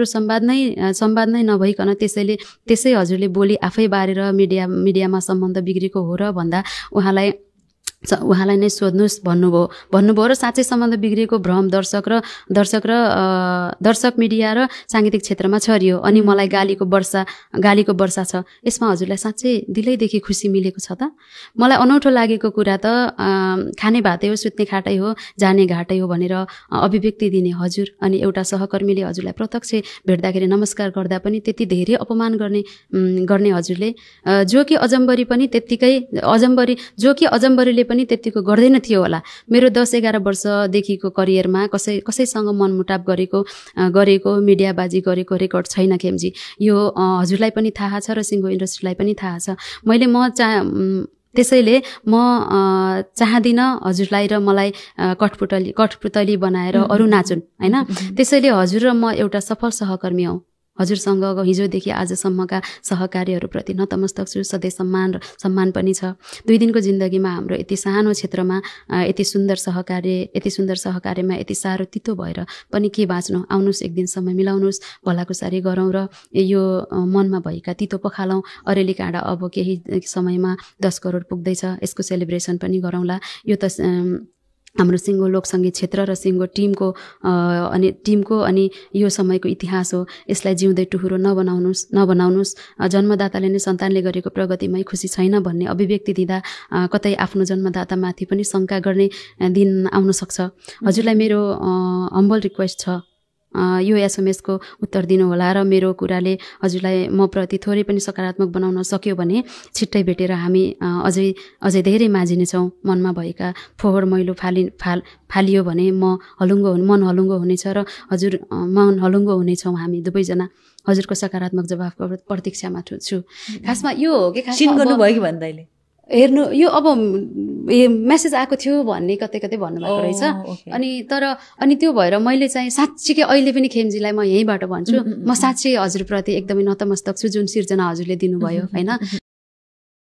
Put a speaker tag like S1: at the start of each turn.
S1: संवाद नै नभइकन त्यसै हजुरले बोली आफै बारेर मिडियामा सम्बन्ध बिग्रेको हो र भन्दा उहाँलाई नै सोध्नुस् भन्नुभयो र साँच्चै सम्बन्ध बिग्रेको भ्रम दर्शक मिडिया र साङ्गीतिक क्षेत्रमा छरियो। अनि मलाई गालीको वर्षा छ। यसमा हजुरलाई साँच्चै दिलैदेखि खुसी मिलेको छ त? मलाई अनौठो लागेको कुरा त खाने भातै हो, सुत्ने खाटै हो, जाने घाटै हो भनेर अभिव्यक्ति दिने हजुर अनि एउटा सहकर्मीले हजुरलाई प्रत्यक्ष भेट्दाखेरि नमस्कार गर्दा पनि त्यति धेरै अपमान गर्ने हजुरले, जो कि अजम्बरीले पनि त्यतिको गर्दैन थियो होला। मेरो 10-11 वर्षदेखिको करियरमा कसैसँग मनमुटाव गरेको मिडियाबाजी गरेको रेकर्ड छैन खेमजी। यो हजुरलाई पनि थाहा छ र सिङ्गो इन्डस्ट्रीलाई पनि थाहा छ। त्यसैले म चाहदिनँ हजुरलाई र मलाई कठपुतली बनाएर अरू नाचुन् हैन। त्यसैले हजुर र म एउटा सफल सहकर्मी हौ। हजुरसँग हिजोदेखि आजसम्मका सहकार्यहरूप्रति नतमस्तक छु। सधैँ सम्मान पनि छ। 2 दिनको जिन्दगीमा हाम्रो यति सानो क्षेत्रमा यति सुन्दर सहकार्यमा यति साह्रो तितो भएर पनि के बाँच्नु। आउनुहोस्, एक दिन समय मिलाउनुहोस्, भलाकुसारी गरौँ र यो मनमा भएका तितो पखालौँ। अरेली काँडा अब केही समयमा 10 करोड पुग्दैछ, यसको सेलिब्रेसन पनि गरौँला। यो त हाम्रो सिङ्गो लोकसङ्गीत क्षेत्र र सिङ्गो टिमको अनि यो समयको इतिहास हो। यसलाई जिउँदै टुहुरो नबनाउनुहोस्। जन्मदाताले नै सन्तानले गरेको प्रगतिमै खुसी छैन भन्ने अभिव्यक्ति दिँदा कतै आफ्नो जन्मदातामाथि पनि शङ्का गर्ने दिन आउन सक्छ। हजुरलाई मेरो हम्बल रिक्वेस्ट छ, यो एसएमएसको उत्तर दिनु होला र मेरो कुराले हजुरलाई म प्रति थोरै पनि सकारात्मक बनाउन सक्यो भने छिट्टै भेटेर हामी अझै धेरै माझिनेछौँ। मनमा भएका फोहोर मैलो फालियो भने मन हलुङ्गो हुनेछ र हजुर मन हलुङ्गो हुनेछौँ हामी दुवैजना। हजुरको सकारात्मक जवाफको प्रतीक्षामा छु। खासमा यो हो कि
S2: सिन गर्नुभयो कि भन्दैले
S1: हेर्नु, यो अब मेसेज आएको थियो भन्ने कतै भन्नुभएको रहेछ। अनि त्यो भएर मैले चाहिँ साँच्चीकै अहिले पनि खेमजीलाई म यहीँबाट भन्छु, म साँच्चै हजुरप्रति एकदमै नतमस्तक छु जुन सिर्जना हजुरले दिनुभयो हैन।